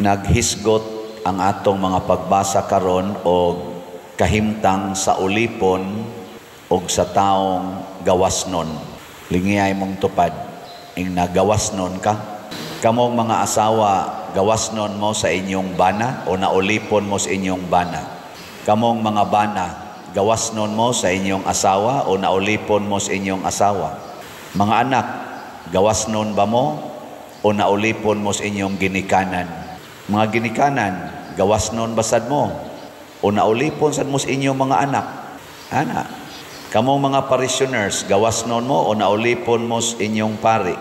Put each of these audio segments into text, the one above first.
Naghisgot ang atong mga pagbasa karon og kahimtang sa ulipon og sa taong gawasnon. Lingiyay mong tupad, ing nagawasnon ka. Kamong mga asawa, gawasnon mo sa inyong bana o naulipon mo sa inyong bana? Kamong mga bana, gawasnon mo sa inyong asawa o naulipon mo sa inyong asawa? Mga anak, gawasnon ba mo o naulipon mo sa inyong ginikanan? Mga ginikanan, gawasnon ba sad mo o naulipon sad mo sa inyong mga anak? Ana, kamong mga parishioners, gawasnon mo o naulipon mo sa inyong pari?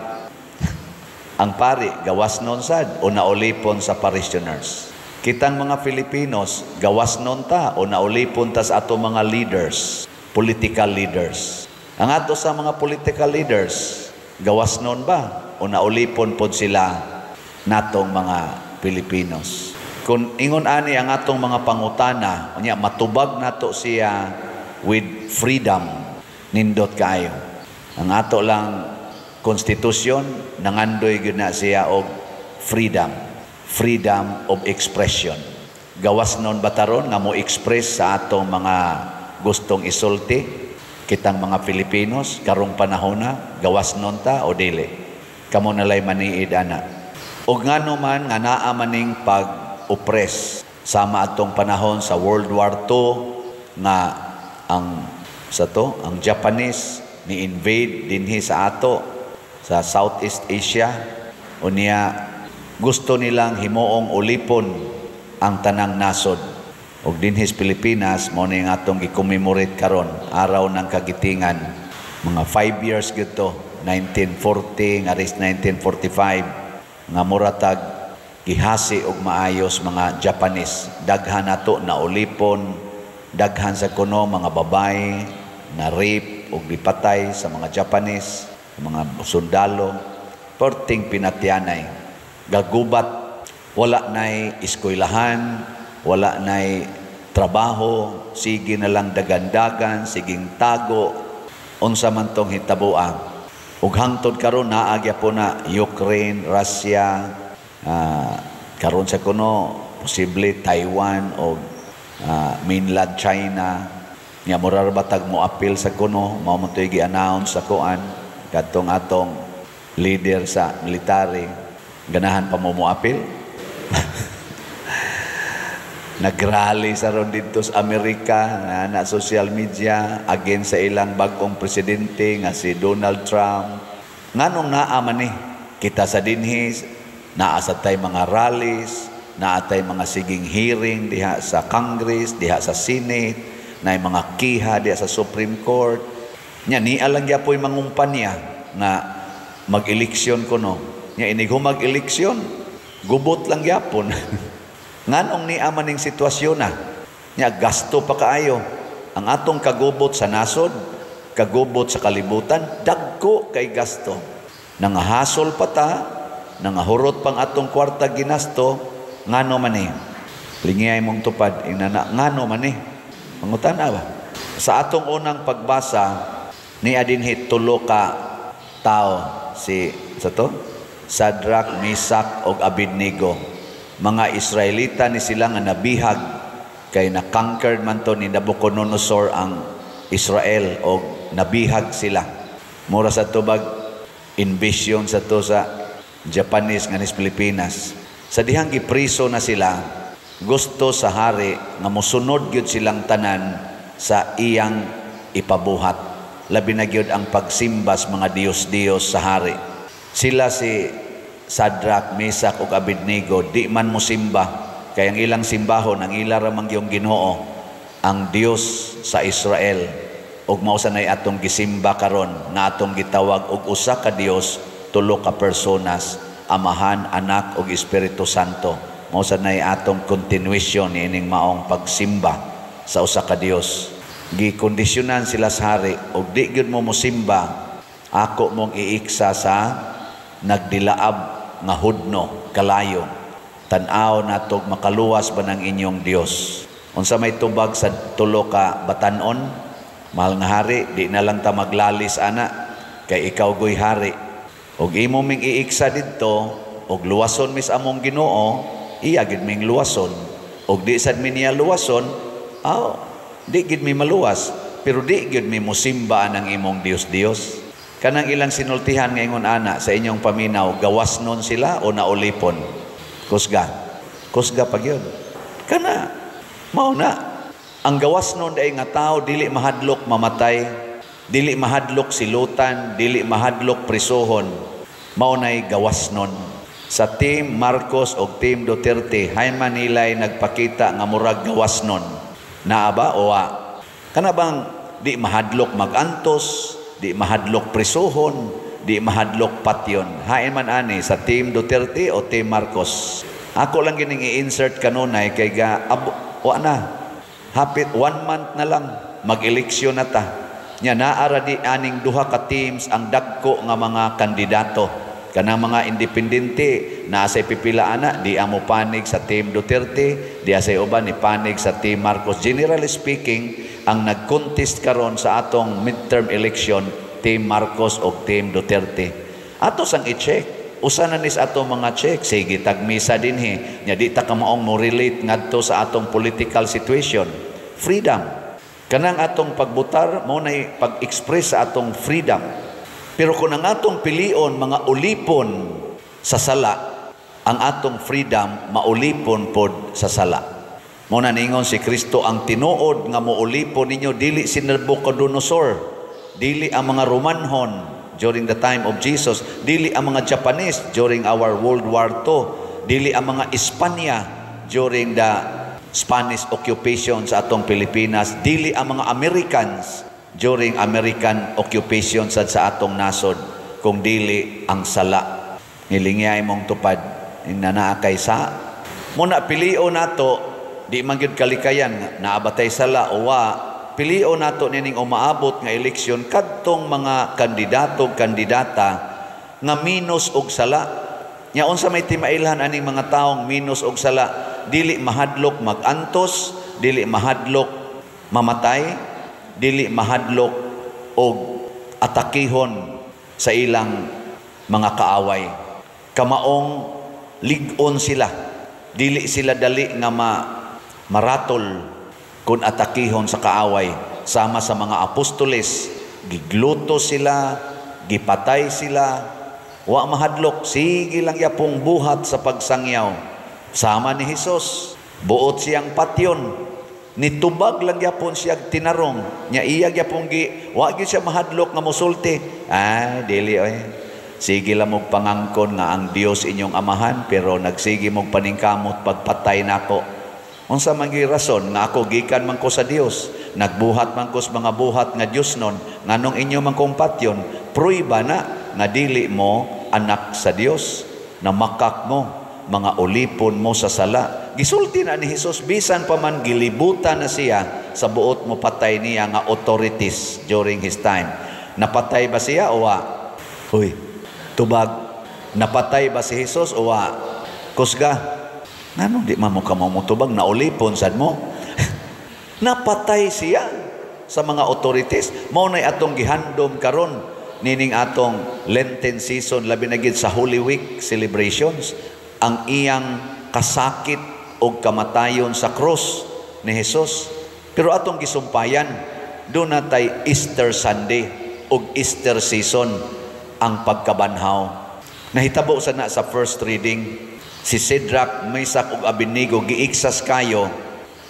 Ang pari, gawasnon sad o naulipon sa parishioners? Kitang mga Filipinos, gawasnon ta o naulipon ta sa ato mga leaders, political leaders? Ang ato sa mga political leaders, gawasnon ba o naulipon pod sila natong mga Pilipinos? Kung ingon ani ang atong mga pangutana, unya matubag nato siya with freedom, nindot kaayo. Ang ato lang konstitusyon nangandoy gyud na siya og freedom, freedom of expression. Gawas nun ba taron nga mo express sa atong mga gustong isulti? Kitang mga Filipinos karong panahon na, gawas nun ta o dili? Kamo nalay maniid ana. Og ngano man nga naa maning pag-oppress sama atong panahon sa World War II nga ang sa to ang Japanese ni invade dinhi sa ato sa Southeast Asia, unya gusto nilang himuong ulipon ang tanang nasod. Ug dinhi sa Pilipinas, mao ni ang atong gi-commemorate karon, Araw ng Kagitingan. Mga 5 years gyud to, 1940 nga 1945, nga muratag gihasi og maayos mga Japanese. Daghan nato na ulipon, daghan sa kuno mga babae na rape og gipatay sa mga Japanese, mga sundalo, perting pinatyanay. Gagubat, wala nay eskwelahan, wala nay trabaho, sige na lang dagandagan, siging tago, unsa man tong hitaboa. Ug hangtod karon naa gyapon na Ukraine, Russia, karon sa kuno posible Taiwan o mainland China. Nya mura ra batag mo apil sa kuno, mao man to'y gi-announce sa kuan kadtong atong leader sa military. Ganahan pa mo mo apil? Nagrally sa ron dito sa Amerika na social media against sa ilang bagong presidente nga si Donald Trump. Nganong naa man ni kita sa dinhi, naa sa tay mga rallies, naa tay mga siging hearing diha sa Congress, diha sa Senate, naay mga kiha diha sa Supreme Court. Nya niya lang gyapoy mangumpanya nga mag-eleksyon kuno. Nya inig mag-eleksyon, gubot lang gyapon. Nganong niya maning sitwasyon na? Nya gasto pa kaayo. Ang atong kagubot sa nasod, kagubot sa kalibutan, dagko kay gasto. Nangahasol pa ta, nangahurot pang atong kwarta ginasto, ngano man ni? Lingiyay mong tupad, inana, ngano man ni? Mangutana ba? Sa atong unang pagbasa, niya dinhi tulo ka tao, si sa to? Shadrach, Meshach ug Abednego. Mga Israelita ni sila nga nabihag kay na-conquered man to ni Nabucodonosor ang Israel og nabihag sila. Mura sa tubag invasion sa to sa Japanese nga nis Pilipinas. Sa dihang gipriso na sila, gusto sa hari nga mosunod gyud silang tanan sa iyang ipabuhat. Labi na gyud ang pagsimba sa mga diyos-diyos sa hari. Sila si Shadrach, Meshach ug Abednego di man mosimba kay ang ilang simbahon ang ila ra man gyung Ginoo, ang Dios sa Israel, ug mao sa nay atong gisimba karon nga atong gitawag og usa ka Dios, tulo ka personas, Amahan, Anak ug Espiritu Santo. Mao sa nay atong continuation niining maong pagsimba sa usa ka Dios. Gikondisyonan sila sa hari, og di gyud mo mosimba, ako mong iiksa sa nagdilaab nga hudno kalayo. Tan-aw natog makaluwas ba ng inyong Dios. Unsa may tubag sa tulo ka batanon? "Mahal nga hari, di na lang ta maglalis ana kay ikaw goy hari. Og imo ming iiksa didto og luwason mis among Ginoo, iya gid ming luwason. Og di sad mi niya luwason, aw, di gid mi maluwas, pero di gid mi musimba ang imong Dios Dios. Kanang ilang sinultihan nga ingon ana sa inyong paminaw, gawas nun sila o naulipon? Kusga. Kusga pag yun. Kana, mao na. Ang gawas nun ay nga tao dili mahadlok mamatay, dili mahadlok silutan, dili mahadlok prisuhon. Mao na'y gawas nun. Sa Team Marcos o Team Duterte, hay Manilay nagpakita nga murag gawas nun. Naa ba o wa? Kana bang di mahadlok magantos, di mahadlok prisuhon, di mahadlok patyon? Hain man ani sa Team Duterte o Team Marcos? Ako lang gining i-insert kanunay kay ga abo, wa na. Hapit one month na lang mag-eleksyon na ta. Nya naa ra di aning duha ka teams ang dagko nga mga kandidato. Kanang mga independente naa say pipila ana di amo panig sa Team Duterte, di asay uban ni panig sa Team Marcos. Generally speaking, ang nag-contest karon sa atong midterm election, Team Marcos o Team Duterte. Ato sang i-check. Usa na nis ato mga check. Sige, tagmisa dinhi. Nya di ta kamaong mo relate ngadto sa atong political situation. Freedom. Kanang atong pagbutar mao nay pag-express sa atong freedom. Pero kung ang atong pilion mga ulipon sa sala, ang atong freedom maulipon pod sa sala. Mao na ningon si Kristo, ang tinuod nga moulipon ninyo dili si Nabucodonosor, dili ang mga Romanhon during the time of Jesus, dili ang mga Japanese during our World War II, dili ang mga Espanya during the Spanish occupation sa atong Pilipinas, dili ang mga Americans during American occupation sa atong nasod, kung dili ang sala. Nilingiyay mong tupad, naa kay sa. Muna pilio nato, di man gyud kalikayan, naabatay sala o wa, pilio nato nining umaabot nga eleksyon kadtong mga kandidato kandidata nga minus og sala. Nya unsa may timailhan aning mga taong minus og sala? Dili mahadlok magantos, dili mahadlok mamatay, dili mahadlok og atakihon sa ilang mga kaaway. Kamaong lig-on sila, dili sila dali nga maratol kung atakihon sa kaaway. Sama sa mga apostoles, gigluto sila, gipatay sila, wa mahadlok, sige lang yapong buhat sa pagsangyaw. Sama ni Hesus, buot siyang patyon, nitubag lang yapon siya tinarong, nya iya gyapon gi, wa gyud siya mahadlok nga mosulti. Ay, dili oy. Sige lang mong pangangkon nga ang Dios inyong amahan, pero nagsige mong paningkamot pagpatay nako. Unsa man gyud rason nga ako gikan man ko sa Dios, nagbuhat man ko sa mga buhat nga Dios nun, nganong inyo man kong patyon, pruiba na nga dili mo anak sa Dios, na makak mo, mga ulipon mo sa sala. Gisulti na ni Hesus, bisan pa man gilibutan na siya sa buot mo patay niya nga authorities during his time. Napatay ba siya o wa? Uy, tubag. Napatay ba si Hesus o wa? Kusga. Nganong di man mo ka mamutubag, naulipon sad mo? Napatay siya sa mga authorities. Mao nay atong gihandom karon nining atong Lenten season, labi na gid sa Holy Week celebrations, ang iyang kasakit og kamatayon sa krus ni Hesus. Pero atong gisumpayan, doon na tay Easter Sunday og Easter season ang pagkabanhaw. Nahitabo sa na sa first reading, si Shadrach, Mesach ug Abednego giiksas kayo,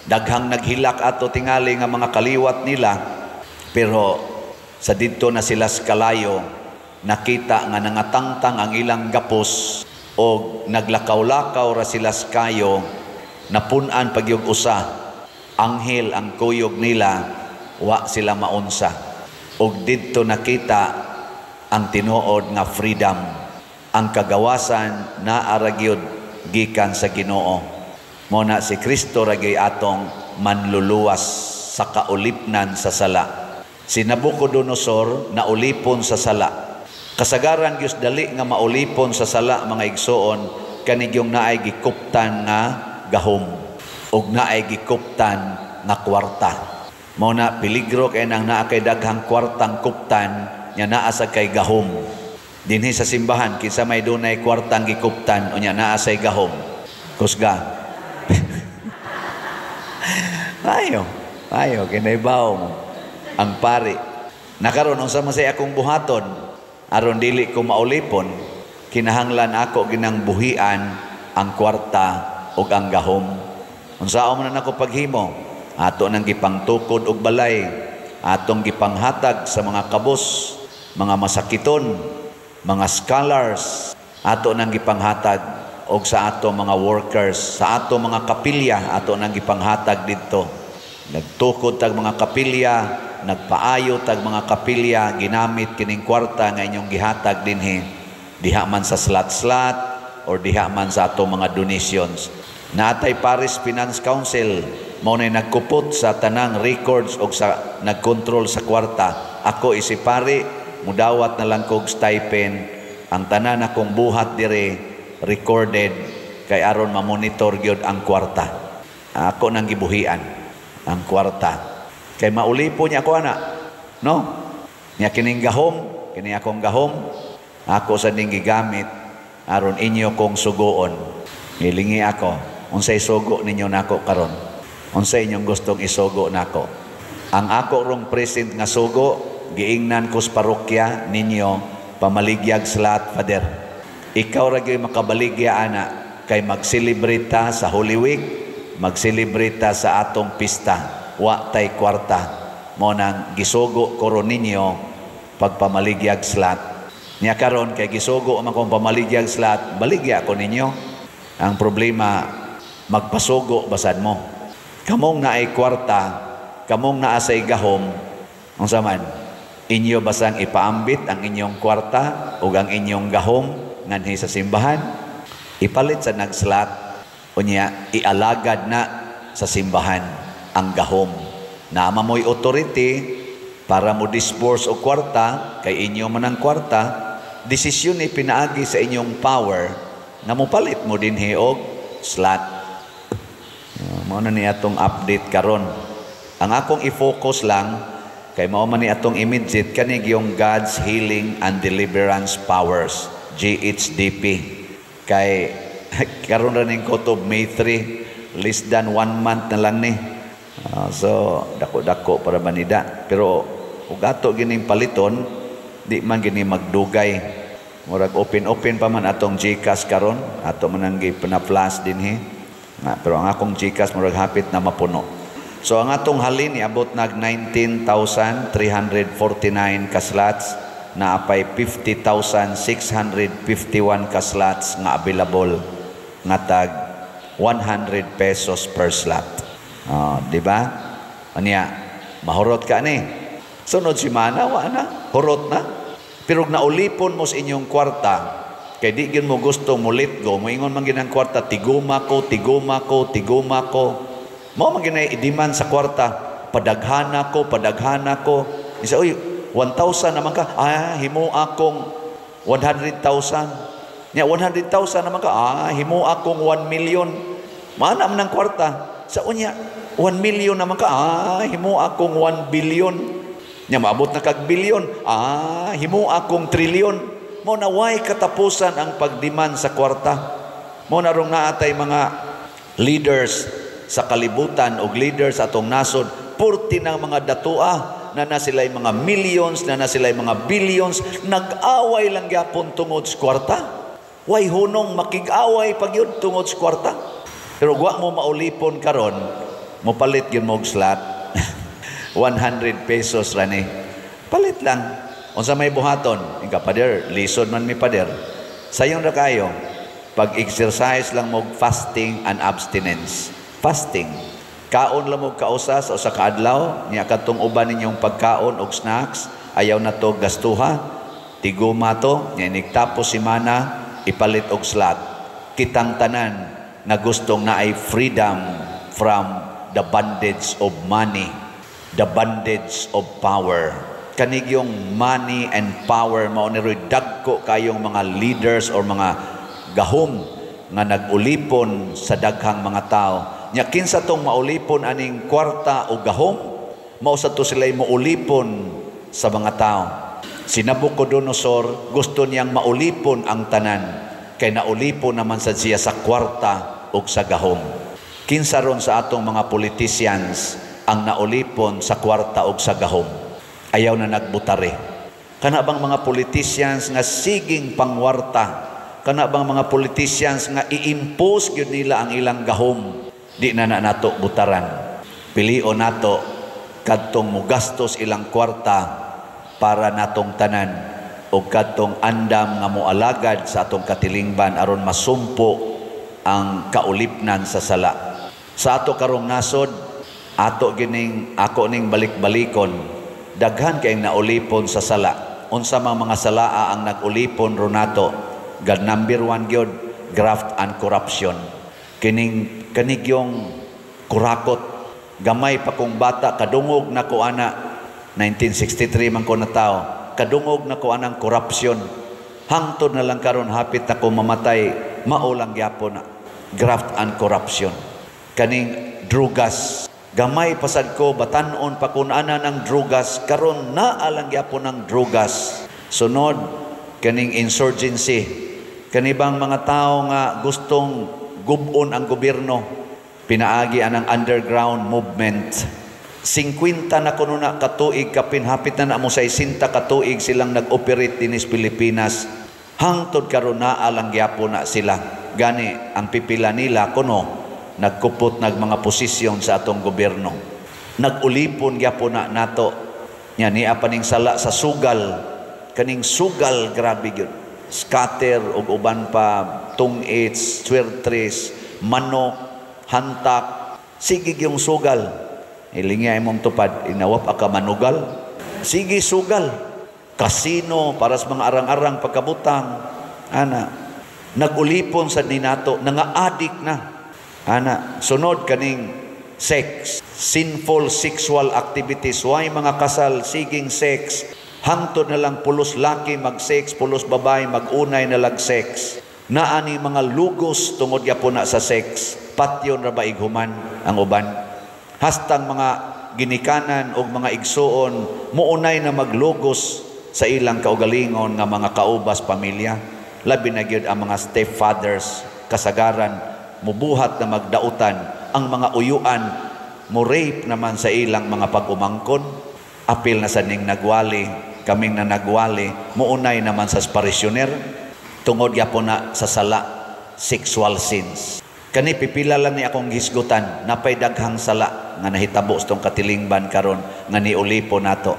daghang naghilak ato tingali nga mga kaliwat nila, pero sa didto na sila sa kalayo, nakita nga nangatangtang ang ilang gapos og naglakaw-lakaw ra sila sa kayo, napun-an pagyug usa, anghel ang kuyog nila, wa sila maunsa. Og didto nakita ang tinuod nga freedom, ang kagawasan naa ra gyud gikan sa Ginoo. Mo na si Kristo ra gyud atong manluluwas sa kaulipnan sa sala. Si Nabucodonosor naulipon sa sala. Kasagaran gyud dali nga maulipon sa sala, mga igsoon, kanigyong naay gikuptan nga gahom ug naay gikuptan nga kwarta. Mao na peligro kay nang naa kay daghang kwartang kuptan nya naa sa kay gahom. Dinhi sa simbahan kinsa may dunay kwartang gikuptan unya naa say gahom? Kusga. Ayo, ayo, kinaibaw mo. Ang pari. Nakaroon, unsa man say akong buhaton, aron dili ko maulipon, kinahanglan ako ginang buhian ang kwarta ug ang gahom. Unsaon man nako paghimo? Ato nang gipangtukod og balay, atong gipanghatag sa mga kabos, mga masakiton, mga scholars, ato nang gipanghatag og sa ato mga workers, sa ato mga kapilya, ato nang gipanghatag didto. Nagtukod tag mga kapilya, nagpaayo tag mga kapilya, ginamit kining kwarta nga inyong gihatag dinhi. Diha man sa slot-slot or diha man sa ato mga donations. Naatay Parish Finance Council, mao nay nagkupot sa tanang records og sa nagkontrol sa kwarta. Ako isi pari, mudawat na lang kog stipend. Ang tanan akong buhat dire recorded kay aron mamonitor gyud ang kwarta. Ako nang gibuhian ang kwarta. Kay maulipon niya ako ana. No? Nya kining gahom, kini akong gahom, ako sa ning gigamit aron inyo kong sugoon. Ngilingi ako, unsay sugo ninyo nako karon? Unsay inyong gustong isugo nako? Ang ako rong present nga sugo, giingnan ko sa parokya ninyo, pamaligyag slot, Father. Ikaw ra gyud makabaligya ana kay mag-celebrate ta sa Holy Week, mag-celebrate ta sa atong pista. Wa tay kwarta. Mo nang gisugo ko ron ninyo pagpamaligyag slot. Nya karon kay gisugo man kong pamaligyag slot, baligya ko ninyo. Ang problema, magpasugo basad mo. Kamong naay kwarta, kamong naa say gahom, unsa man, inyo basang ipaambit ang inyong kwarta ug ang inyong gahom nganhi sa simbahan, ipalit sa nagslot, unya ialagad na sa simbahan ang gahom. Naa mo'y authority para mo disburse og kwarta, kay inyo man ang kwarta, desisyon ni pinaagi sa inyong power nga mopalit mo dinhi og slot. Mao na ni atong update karon. Ang akong i-focus lang kay mao man ni atong immediate kani yung God's Healing and Deliverance Powers, GHDP. Kay karon ra ning kutob May 3, less than 1 month na lang ni. So dako-dako para manida. Pero ug ato gining paliton, di man gini magdugay. Murag open-open pa man atong GCash karon, ato man ang gipana-flash dinhi. Nga, pero ang akong GCash murag hapit na mapuno. So ang atong halin iabot nag 19,349 ka slots, na apay 50,651 ka slots nga available nga tag 100 pesos per slot. Oh, di ba? Anya, mahurot ka ni. Sunod si mana, wa na, hurot na. Pero naulipon mo sa inyong kwarta, kay di gyud mo gusto mo let go, moingon man gyud ang kwarta, tiguma ko, tiguma ko, tiguma ko. Mao man gyud i-demand sa kwarta, padaghana ko, padaghana ko. Isa, uy, 1,000 naman ka, ah, himo akong 100,000. Nya 100,000 naman ka, ah, himo akong 1 million. Maana man ang kwarta. Sa unya, 1 million naman ka, ah, himo akong 1 billion. Nya maabot na kag billion, ah, himo akong trillion. Mo na way katapusan ang pagdemand sa kwarta. Mo na rong naatay mga leaders sa kalibutan og leaders atong nasod, purti ng mga datua na na sila'y mga millions, na na sila'y mga billions, nag-away lang gyapon tungod sa kwarta. Way hunong makig-away pag yun tungod sa kwarta. Pero wa mo maulipon karon, mopalit gyud mo og slot. 100 pesos rani. Palit lang. Unsa may buhaton? Ika pader, lisod man mi pader. Sayon ra kayo, pag-exercise lang mo fasting and abstinence. Fasting. Kaon lang mo kausas o sa kaadlaw, niya katong uban ninyong pagkaon og snacks, ayaw na to gastuha, tiguma to, niya nigtapos si mana, ipalit og slot. Kitang tanan nga gustong naay freedom from the bondage of money, the bondage of power. Kanigyong money and power mao ni roy dagko kayong mga leaders or mga gahom nga nag-ulipon sa daghang mga tao. Nya kinsa tong maulipon aning kwarta o gahom, mao sa to sila'y maulipon sa mga tao. Si Nabucodonosor gusto niyang maulipon ang tanan, kay naulipon naman sa siya sa kwarta ug sa gahom. Kinsa ron sa atong mga politicians ang naulipon sa kwarta ug sa gahom? Ayaw na nagbutare. Kana bang mga politicians nga siging pangwarta? Kana bang mga politicians nga i-impose gyud nila ang ilang gahom? Di na na nato butaran. Pilion nato kadtong mugastos ilang kwarta para natong tanan o kadtong andam nga moalagad sa atong katilingban aron masumpo ang kaulipnan sa sala. Sa ato karong nasod, ato gining ako ning balik-balikon, daghan kayong naulipon sa sala. Unsa mang mga salaa ang nag-ulipon ronato? God number one gyud, graft and corruption. Kining kanigyong kurakot, gamay pa kong bata, kadungog na ko ana, 1963 man ko natao, kadungog na ko anang corruption. Hangtod na lang karon hapit na ko mamatay, mao lang gyapon na graft and corruption. Kaning drugas, gamay pasad ko, batanon pa kun ana ng drugas, karon naa lang gyapon ng drugas. Sunod, kaning insurgency, kanibang mga tao nga gustong gubon ang gobyerno, pinaagi anang underground movement. 50 na kuno na katuig, kapin hapit na na mo 60 katuig silang nag-operate dinis Pilipinas. Hangtod karon naa lang gyapon na sila. Gani ang pipila nila kuno nagkupot nag mga posisyon sa atong gobyerno. Nag-ulipon gyapon na nato. Nya niya pa ning sala sa sugal. Kaning sugal grabe gyud. Scatter ug uban pa, tungits, swertres, manok, hantak, sige yung sugal. Ilingya imong tupad, inawap ka manugal. Sige sugal. Kasino para sa mga arang-arang pagkabutang. Ana, nag-ulipon sa ninato, nanga-adik na. Ana, sunod kaning sex, sinful sexual activities. Why mga kasal siging sex? Hangtod na lang pulos laki mag-sex, pulos babae mag-unay na lag sex. Naani mga lugos tungod gyapon na sa sex. Patyon ra ba ighuman ang uban? Hastang mga ginikanan og mga igsuon muunay na maglugos sa ilang kaugalingon nga mga kaubas pamilya. Labi na gyud ang mga stepfathers, kasagaran mubuhat na magdautan ang mga uyuan, mo rape naman sa ilang mga pag-umangkon. Apil na sa ning nagwali, kaming na nagwali, muunay naman sa parisyoner tungod gyapon na sa sala, sexual sins. Kani pipila lang ni akong hisgutan, napay daghang sala nga nahitabo sa tong katilingban karon nga niulipo nato.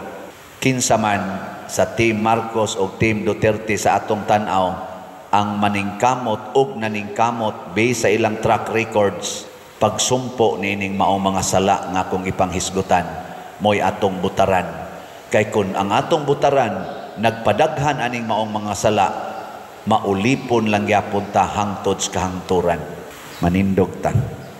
Kinsa man sa Team Marcos o Team Duterte sa atong tan-aw ang maningkamot og naningkamot based sa ilang track records pagsumpo niining maong mga sala nga akong ipanghisgutan, mo'y atong butaran. Kay kun ang atong butaran nagpadaghan aning maong mga sala, maulipon lang gyapon ta hangtod sa kahangturan. Manindog ta.